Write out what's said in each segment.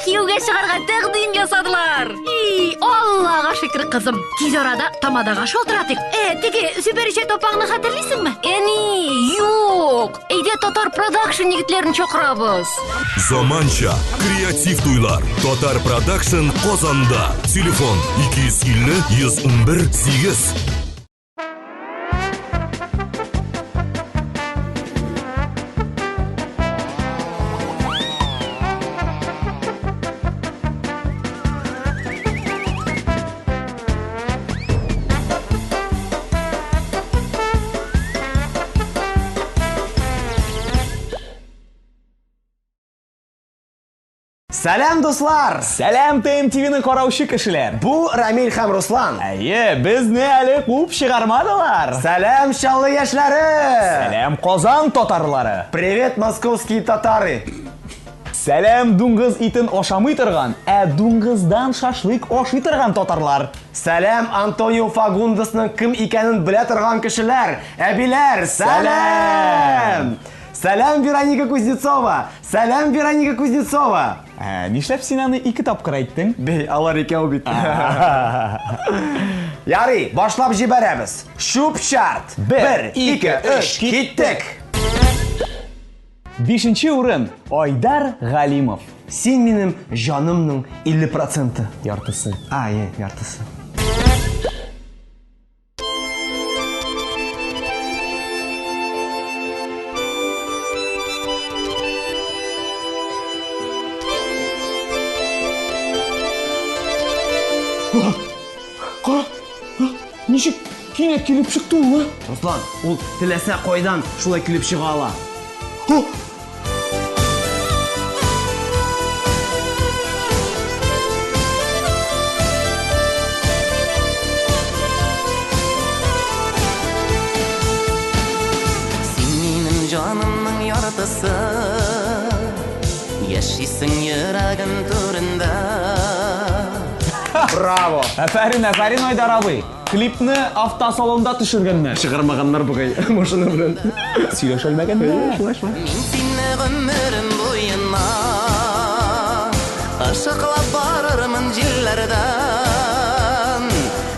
кияүгә чыгарга тәкъдим ясадылар. И, Аллага шөкер, кызым. Тиз арада тамадага шалтыратыйк. Э, теге Зөбәрҗәт апаңны хәтерлисеңме? Әни, юк. Әйдә Татар Продакшн егетләрен чакырабыз. Заманча креатив туйлар. Татар Продакшн Казанда. Телефон 250 111 8. Сәлам, дуслар! Сәлам, ТМТВ-ны караучы кешеләр! Бу Рамиль һәм Руслан. Әйе, безне әле куып чыгармадылар. Сәлам, Чаллы яшьләре! Сәлам, Казан татарлары! Привет, московские татары! Сәлам, дуңгыз итен ашамый торган, ә дуңгыздан шашлык ашый торган татарлар! Сәлам, Антонио Фагундесның кем икәнен белә торган кешеләр! Әбиләр, сәлам! Сәлам, Вероника Кузнецова! Сәлам, Вероника Кузнецова! Ә, нишләп син аны ике тапкыр әйттең? Бей, алар икәү бит. Ярый, башлап җибәрәбез. Чүп-чарт. Бер, ике, өч, киттек! Бишенче урын Айдар Галимов. Син минем җанымның 50 проценты. Яртысы. А, е, яртысы. Кара, ничек кинәт килеп чыкты ул, а? Руслан, ул теләсә кайдан шулай килеп чыга ала. Син минем җанымның яртысы, Яшисең йөрәгем түрендә. Браво! Афәрин, афәрин, Айдар абый. Клипны автосалонда төшергәннәр. Чыгармаганнар бугай машина белән. Сөйләшәлмәгәннәр. Шулай, шулай. Мин сине гомерем буена Ышыклап барырмын җилләрдән.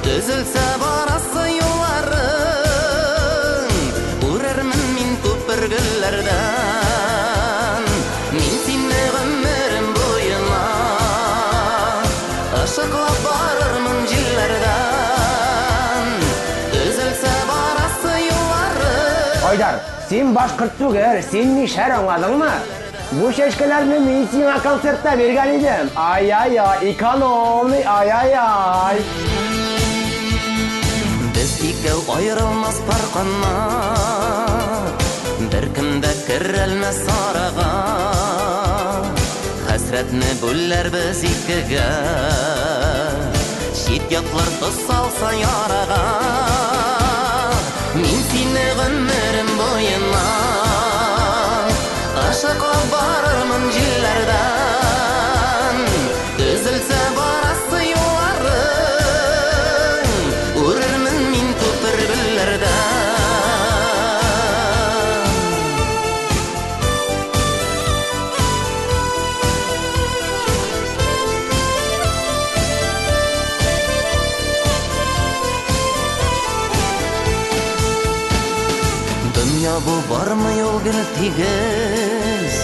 Төзелсә барасы юлларың, Үрермен мин күпер гөлләрдән. Мин сине гомерем буена Ышыклап барырмын җилләрдән. Төзелсә барасы юлларың. Айдар, син башкорт түгел, син мишәр, аңладыңмы? Бу чәчкәләрне мин сиңа концертта биргән идем. Ай-яй-яй, экономный, ай-яй-яй. Без икәү аерылмас пар канат, Беркем дә керәлмәс арага. Хәсрәтне бүләрбез икегә, Чит ятлар тоз салса ярага. Мин сине гомерем буена Ышыклап барырмын җилләрдән. Төзелсә барасы юлларың, Үрермен мин күпер гөлләрдән. Дөнья бу бармы ул гел тигез,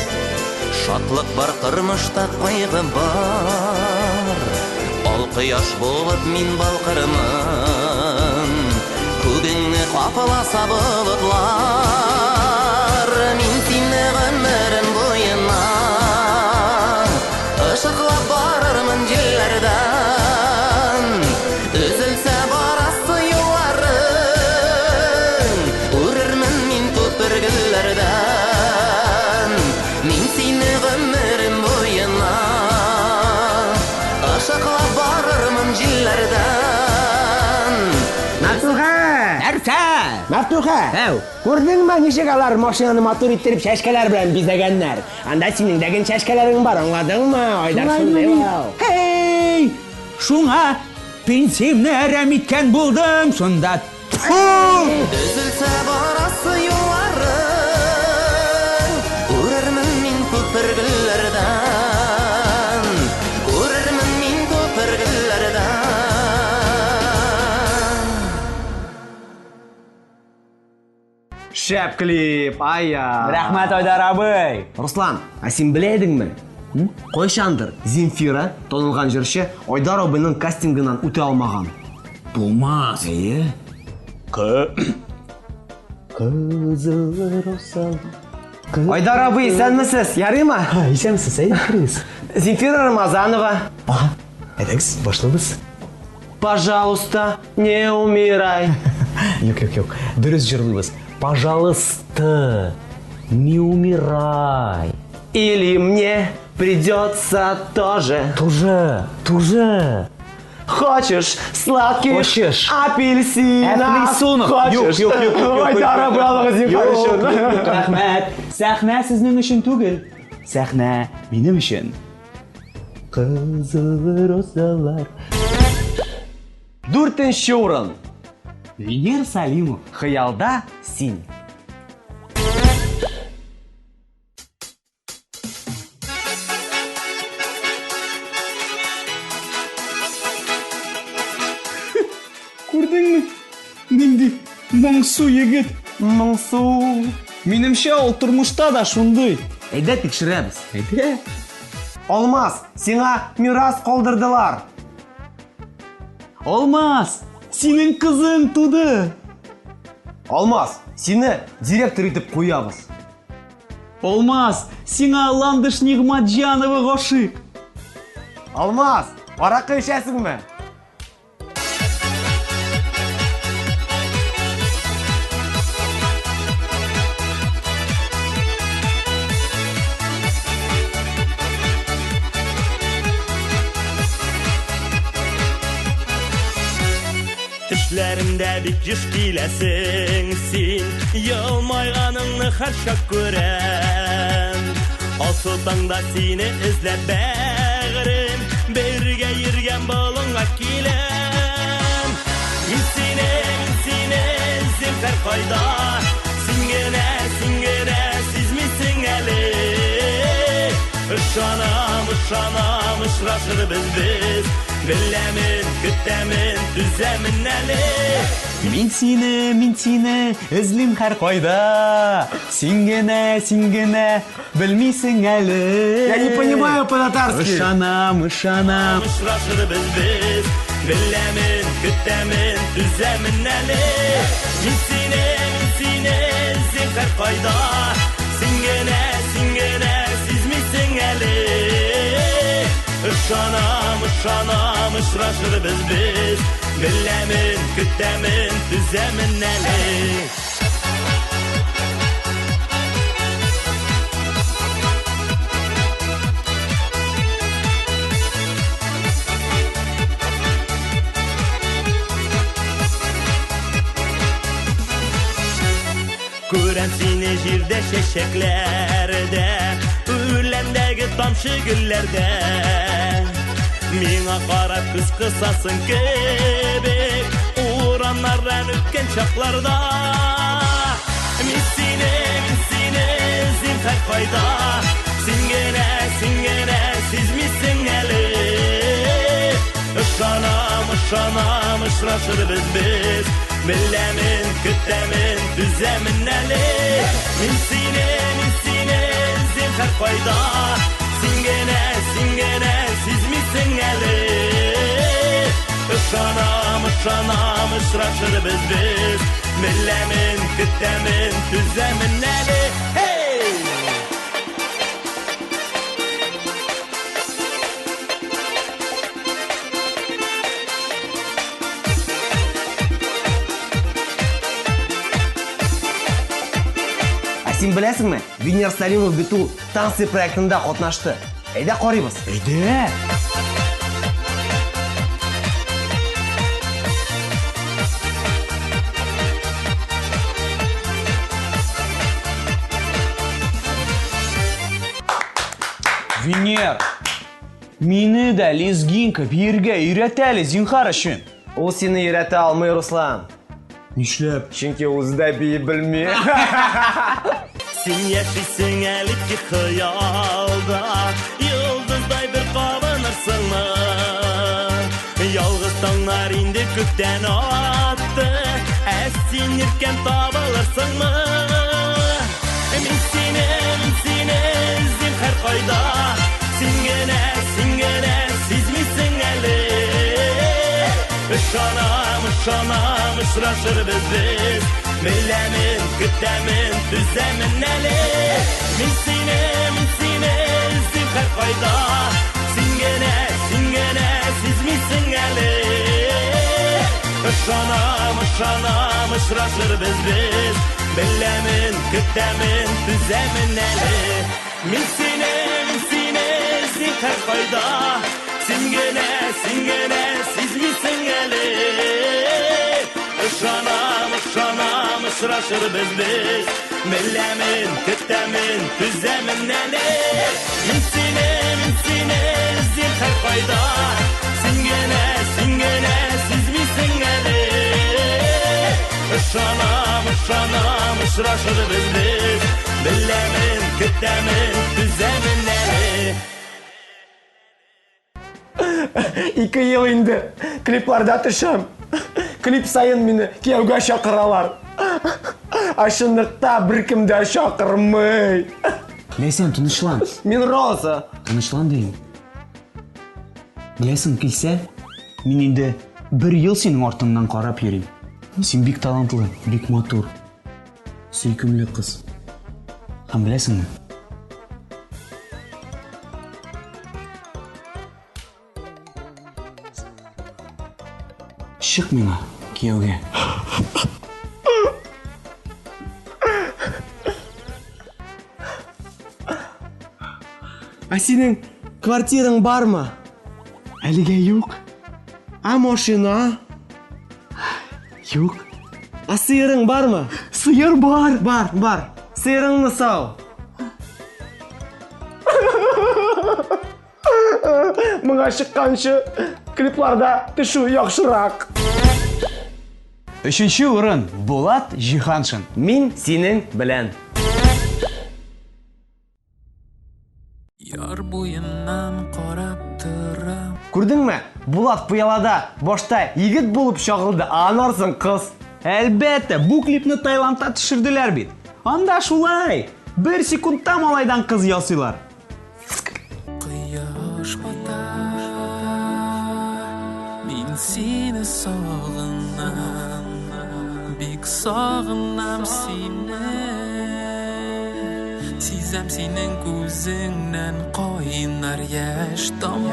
Шатлык бар тормышта, кайгы бар. Ал кояш булып мин балкырмын, Күгеңне капласа болытлар. Мин сине гомерем буена Ышыклап барырмын җилләрдән. Өзелсә барасы юлларың, Үрермен мин күпер гөлләрдән. Мин сине гомерем буена Ышыклап барырмын җилләрдән. Мәфтуха! Нәрсә? Мәфтуха! Әү. Күрдеңме, ничек алар машинаны матур иттереп чәчкәләр белән бизәгәннәр? Анда синең дә гел чәчкәләрең бар, аңладыңмы? Айдар шундый ул. Һей! Шуңа пенсиямне әрәм иткән булдым шунда. Тфу! Өзелсә барасы юлларың, Үрермен мин күпер гөлләрдән. Шәп клип, ая. Рәхмәт, Айдар абый. Руслан, ә син белә идеңме? Кайчандыр Земфира, танылган җырчы, Айдар абыйның кастингыннан үтә алмаган. Булмас. Әйе. Кызыл роза. Айдар абый, исәнмесез? Ярыймы? Исәнмесез, әйдә керегез. Земфира Рамазанова. Ага. Әйдәгез, башлыйбыз. Пожалуйста, не умирай. Юк, юк, юк. Дөрес җырлыйбыз. Пожалуйста, не умирай. Или мне придется тоже. Тоже, тоже. Хочешь сладких Хочешь. апельсинов? Әфлисунов. Хочешь? Юк, юк, юк, юк, юк, Айдар юк, абый, алыгыз, зинһар Юк, өчен. юк, юк, рәхмәт. Сәхнә сезнең өчен түгел. Сәхнә минем өчен. Кызыл розалар. Дүртенче урын. Венер Салимов. Хыялда син. Күрдеңме? Нинди моңсу егет. Моңсу. Минемчә, ул тормышта да шундый. Әйдә тикшерәбез. Әйдә. Алмаз, сиңа мирас калдырдылар. Алмаз, синең кызың туды. Алмаз, сине директор итеп куябыз. Алмаз, сиңа Ландыш Нигъмәтҗанова гашыйк. Алмаз, аракы эчәсеңме? Төшләремдә бик еш киләсең син, Елмайганыңны һәрчак күрәм. Алсу таңда сине эзләп бәгърем, Бергә йөргән болынга киләм. Мин сине, мин сине эзлим һәркайда, Син генә, син генә сизмисең әле. Ышанам, ышанам, очрашырбыз без. Беләмен, көтәмен, түзәмен әле. Мин сине, мин сине эзлим һәркайда. Син генә, син генә белмисең әле. Я не понимаю по-татарски. Ышанам, ышанам. Очрашырбыз без. Беләмен, көтәмен, түзәмен әле. Мин сине, мин сине эзлим һәркайда. Син генә, син генә сизмисең әле. Ышанам, ышанам, очрашырбыз без. Беләмен, көтәмен, түзәмен әле. Күрәм сине җирдә чәчәкләрдә, Үләндәге тамчы гөлләрдә. Миңа карап күз кысасың кебек, Урамнардан үткән чакларда. Мин сине, мин сине эзлим һәркайда, Син генә, син генә сизмисең әле. Ышанам, ышанам, очрашырбыз без. Беләмен, көтәмен, түзәмен әле. Мин сине, мин сине эзлим һәркайда. Син генә, син генә сизмисең әле. Ышанам, ышанам, очрашырбыз без. Беләмен, көтәмен, түзәмен әле. Hey! Ә син беләсеңме, Венер Салимов бит ул танцы проектында катнашты. Әйдә карыйбыз. Әйдә. Венер, мине дә лезгинка биергә өйрәт әле, зинһар өчен. Ул сине өйрәтә алмый, Руслан. Нишләп? Чөнки үзе дә бии белми. Син яшисең әле ки хыялда, Йолдыздай бер кабынырсыңмы? Ялгыз таңнар инде күптән атты, Ә син иркәм табылырсыңмы? сине, мин сине эзлим һәркайда. Син генә, син генә сизмисең әле. Ышанам, ышанам, очрашырбыз без. Беләмен, көтәмен, түзәмен әле. Мин сине, мин сине эзлим һәркайда. Син генә, син генә сизмисең әле. Ышанам, ышанам, очрашырбыз без. Беләмен, көтәмен, түзәмен әле. Мин сине, мин сине эзлим һәркайда. Син генә, син генә сизмисең әле. Ышанам, ышанам, очрашырбыз без. Беләмен, көтәмен, түзәмен әле. Мин сине, мин сине эзлим һәркайда. Син генә, син генә сизмисең әле. Ышанам, ышанам, очрашырбыз без. Беләмен, көтәмен, түзәмен әле. 2 ел инде клипларда төшәм. Клип саен мине кияүгә чакыралар. Ә чынлыкта беркем дә чакырмый. Ләйсән, тынычлан. Мин Роза. Тынычлан дим. Беләсең килсә, мин инде бер ел синең артыңнан карап йөрим. Син бик талантлы, бик матур, сөйкемле кыз. Һәм беләсеңме? Чык миңа кияүгә. Ә синең квартираң бармы? Әлегә юк. Ә машина? Юк. Ә сыерың бармы? Сыер бар. Бар, бар. Сыерыңны сау. Моңа чыкканчы клипларда төшү яхшырак. Өченче урын Булат Җиһаншин. Мин синең белән. Яр буеннан карап торам. Күрдеңме? Булат пыялада башта егет булып чагылды, ә аннан соң кыз. Әлбәттә, бу клипны Таиландта төшерделәр бит. Анда шулай. Бер секундта малайдан кыз ясыйлар. Кояш бата, мин сине сагынам, бик сагынам сине. Сизәм синең күзеңнән кайнар яшь тама.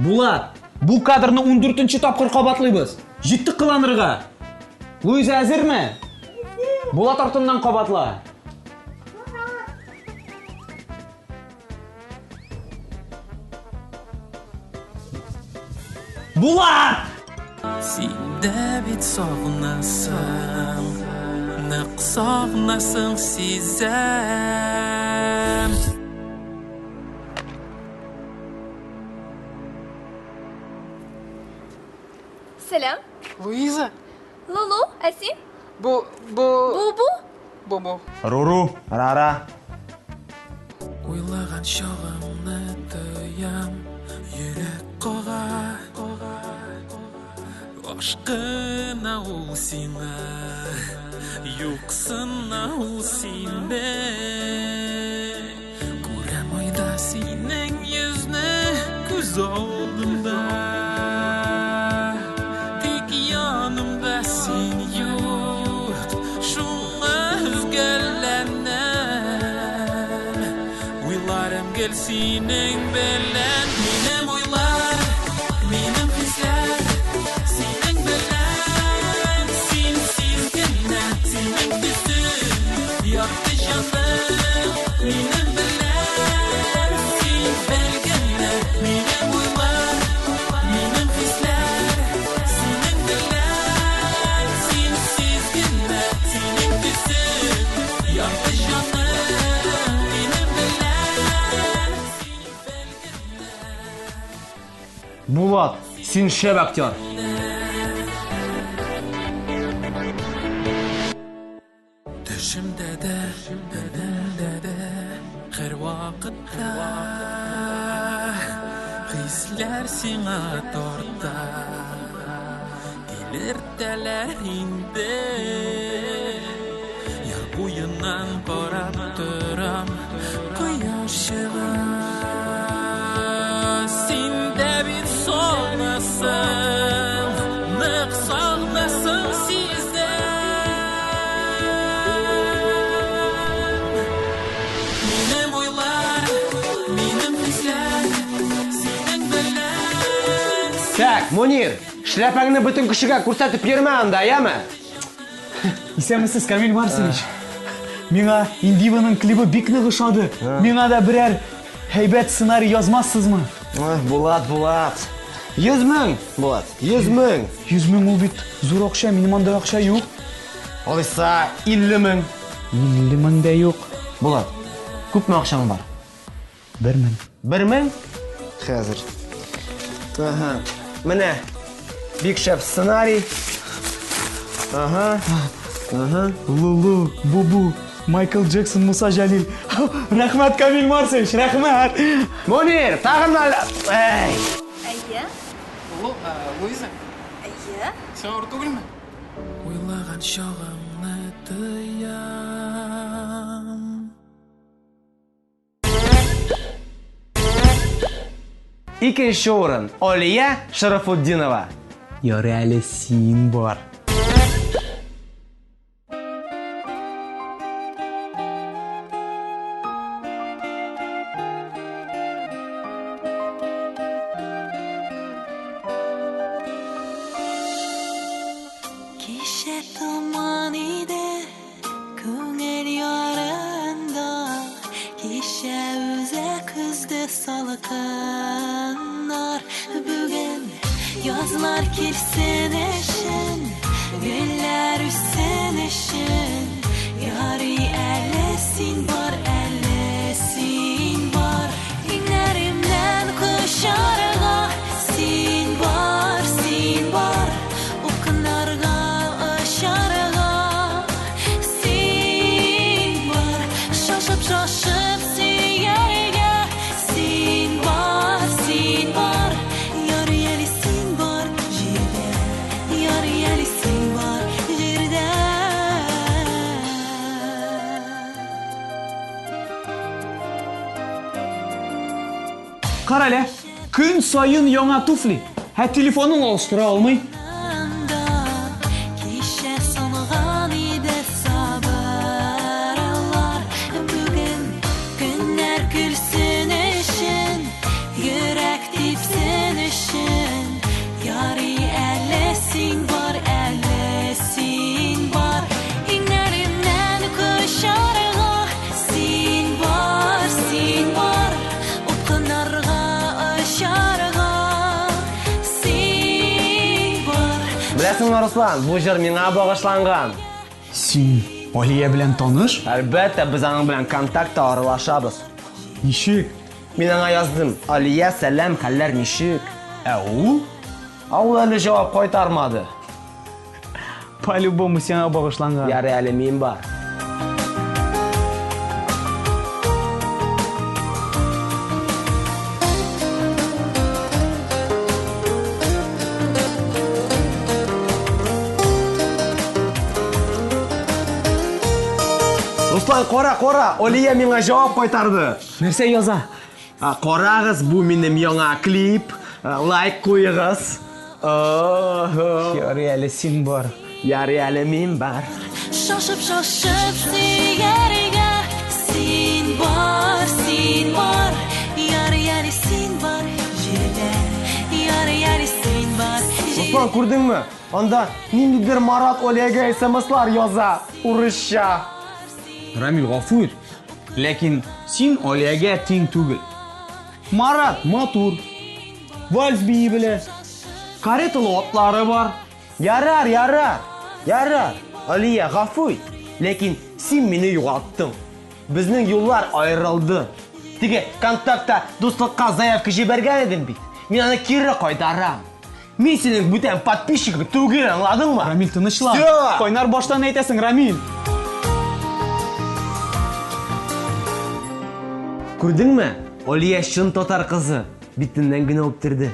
Булат, бу кадрны 14 тапкыр кабатлыйбыз. Җиттек кыланырга. Луиза әзерме? Булат артыннан кабатла. Булат! Син дә бит сагынасың, нык сагынасың, сизәм. Сәлам. Луиза? Лулу, ә син? Бу, бу... Бу-бу? Бу-бу. Руру. Рара. Уйлаган чагымны тоям, йөрәк кага. Ашкына ул сиңа, юксына ул сине. Күрәм айда синең йөзне күз алдымда. Тик янымда син юк, шуңа өзгәләнәм. Уйларым гел синең белән, минем уйлар, минем хисләр синең белән. Син сизгенә, синең төсең якты җаным, минем белән. Син белгенә, минем уйлар, минем хисләр синең белән. Син сизгенә, синең төсең якты җаным, минем белән. Син белгенә. Булат, син шәп актер. Төшемдә дә, өнемдә дә, һәрвакытта хисләр сиңа тарта. Тилертәләр инде. Яр буеннан Артыннан карап торам, кояш чыга. Син дә бит сагынасың, нык сагынасың сизәм. Минем уйлар, минем хисләр, синең белән. Так, Мунир, шляпаңны бөтен кешегә күрсәтеп йөрмә анда, яме? Исәнмесез, Камил Марсович. Миңа Индиваның клибы бик нык ошады. Миңа да берәр һәйбәт сценарий язмассызмы? Булат, Булат. 100 мең, Булат, 100 мең. 100 мең ул бит зур акча, минем андай акча юк. Алайса 50 мең. 50 мең дә юк. Булат, күпме акчаң бар? 1 мең. 1 мең? Хәзер. Ага. Менә бик шәп сценарий. Ага. Ага. Лулу, Бубу, Майкл Джексон, Муса Җәлил. Рәхмәт, Камил Марсович, рәхмәт. Мунир, тагын Әй! Әйе. Лу, Луиза? Әйе. Сиңа авыр түгелме? Уйлаган чагыңны тоям. Икенче урын Алия Шарафутдинова. Ярый әле син бар. Кичә томан иде Күңел ярында кичә үзәк өзде салкыннар. Бүген язлар килсен өчен, гөлләр үссен өчен, ярый әле син бар, әле син бар. Иңнәремнән кочарга син бар, син бар. Упкыннарга очарга син бар, шашып-шашып сөяргә син бар, син бар, ярый әле син бар җирдә, ярый әле син бар җирдә. Карале, көн саен яңа туфли, ә телефонын алыштыра алмый. Кичә сынган иде сабырлар, бүген көннәр көлсен өчен, йөрәк типсен өчен, ярый әле син бар, әле син бар, иңнәремнән кочарга син бар, син бар, упкыннарга очарга син бар. Беләсеңме, Руслан, бу җыр миңа багышланган. Син Алия белән таныш? Әлбәттә, без аның белән контактта аралашабыз. Ничек? Мин аңа яздым. Алия, сәлам, хәлләр ничек? Ә ул? Ә ул әле җавап кайтармады. По-любому сиңа багышланган. Ярый әле мин бар. Руслан, кара, кара, Алия миңа җавап кайтарды. Нәрсә яза? Карагыз, бу минем яңа клип. Лайк куегыз. Ярый әле син бар. Ярый әле мин бар. Шашып-шашып сөяргә син бар, син бар. Ярый әле син бар җирдә. Ярый әле син бар җирдә. Руслан, күрдеңме? Анда ниндидер Марат Олегә смслар яза, урысча. Рамил, гафу ит. Ләкин син Олегә тиң түгел. Марат матур. Вальс бии белә. Кареталы атлары бар. Ярар, ярар. Ярар. Алия, гафу ит. Ләкин син мине югалттың. Безнең юллар аерылды. Теге контактта дуслыкка заявка җибәргән идем бит. Мин аны кире кайтарам. Мин синең бүтән подписчигың түгел, аңладыңмы? Рамил, тынычлан. Всё! Кайнар баштан әйтәсең, Рамил. Күрдеңме? Алия чын татар кызы. Битеннән генә үптерде.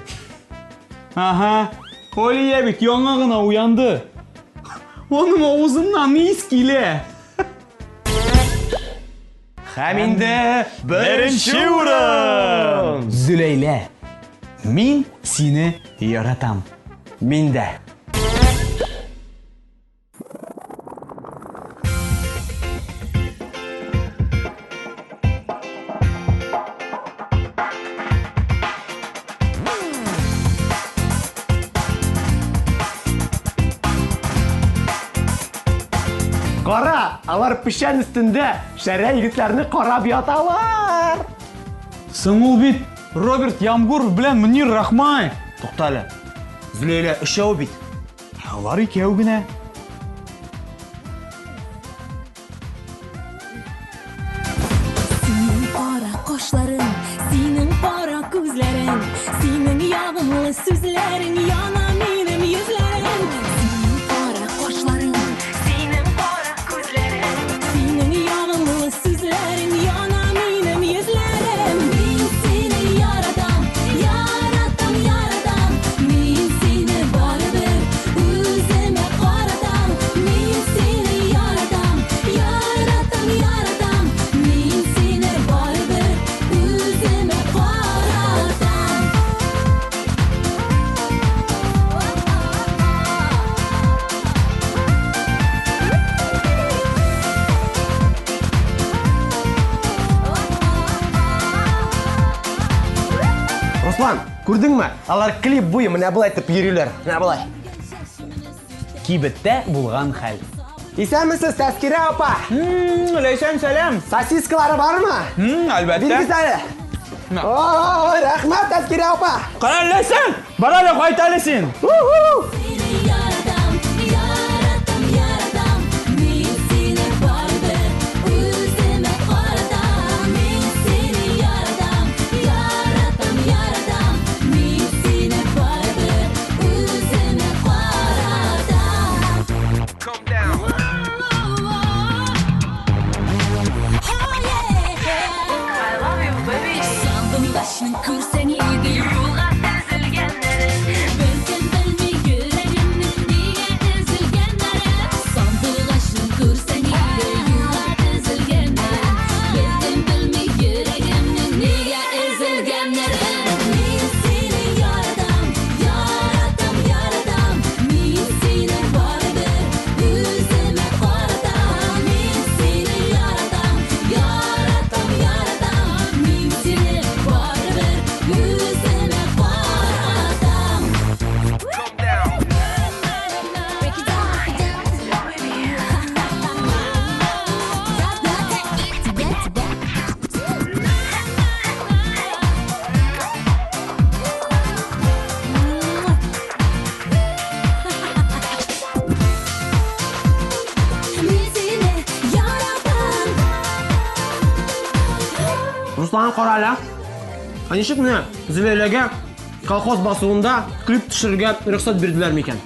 Ага. Алия бит яңа гына уянды. Аның авызыннан ис килә. Һәм инде беренче урын! Зөләйлә, мин сине яратам. Мин дә. Кара, алар печән өстендә шәрә егетләрне карап яталар. Соң ул бит Роберт Ямгуров белән Мөнир Рахмаев. Тукта әле. Зөләйлә өчәү бит. Алар икәү генә. Синең кара кашларың, синең кара күзләрең, синең ягымлы сүзләрең яна минем йөзләрем. Синең кара кашларың, синең кара күзләрең, синең ягымлы сүзләрең яна минем йөзләрем. Мин сине яратам, яратам, яратам. Мин сине барыбер үземә каратам. Мин сине яратам, яратам, яратам. Мин сине барыбер үземә каратам. Руслан, күрдеңме? Алар клип буе менә болай итеп йөриләр. Менә болай. Кибеттә булган хәл. Исәнмесез, Тәскирә апа. Ләйсән, сәлам. Сосискалары бармы? Әлбәттә. Бирегез әле. Ой, рәхмәт, Тәскирә апа. Кара, Ләйсән, бар әле, кайт әле син. Уху! Сине яратам, яратам, яратам. Мин сине барыбер үземә каратам. Мин сине яратам, яратам, яратам. Мин сине барыбер үземә каратам. Сандым күрсәң иде юлга тезелгәннәрен. Беркем белми йөрәгемнең нигә өзелгәннәрен. Сандугачның күрсәң иде юлга тезелгәннәрен. Беркем белми йөрәгемнең нигә өзелгәннәрен. Мин сине яратам, яратам, яратам. Мин сине барыбер үземә каратам. Мин сине яратам, яратам, яратам. Мин сине барыбер үземә каратам. Тебя, тебя. Мин сине яратам. Руслан, кара әле. Ә ничек менә Зөләйләгә колхоз басуында клип төшерергә рөхсәт бирделәр микән?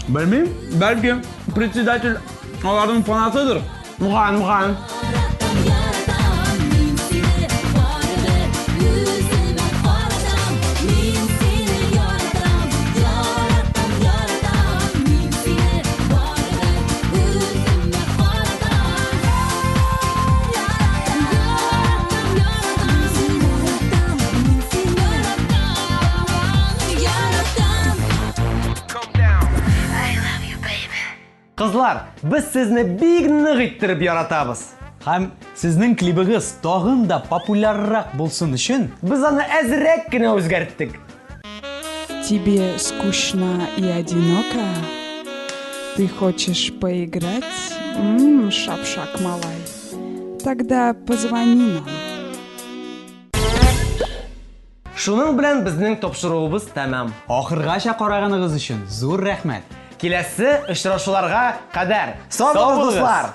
Белмим, бәлки председатель аларның фанатыдыр. Мөгаен, мөгаен. Яратам, яратам, мин сине барыбер үземә каратам. Мин сине яратам, яратам, яратам. Мин сине барыбер үземә каратам. Яратам, яратам, яратам. Яратам, мин сине яратам, яратам. Кызлар, без сезне бик нык иттереп яратабыз. Һәм сезнең клибыгыз тагын да популяррак булсын өчен Без аны әзрәк кенә үзгәрттек. Тебе скучно и одиноко? Ты хочешь поиграть? Ммм, шапшак малай. Тогда позвони нам. Шуның белән безнең тапшыруыбыз тәмам. Ахыргача караганыгыз өчен зур рәхмәт. Киләсе очрашуларга кадәр. Сау Сау булыгыз, булыгыз. дуслар!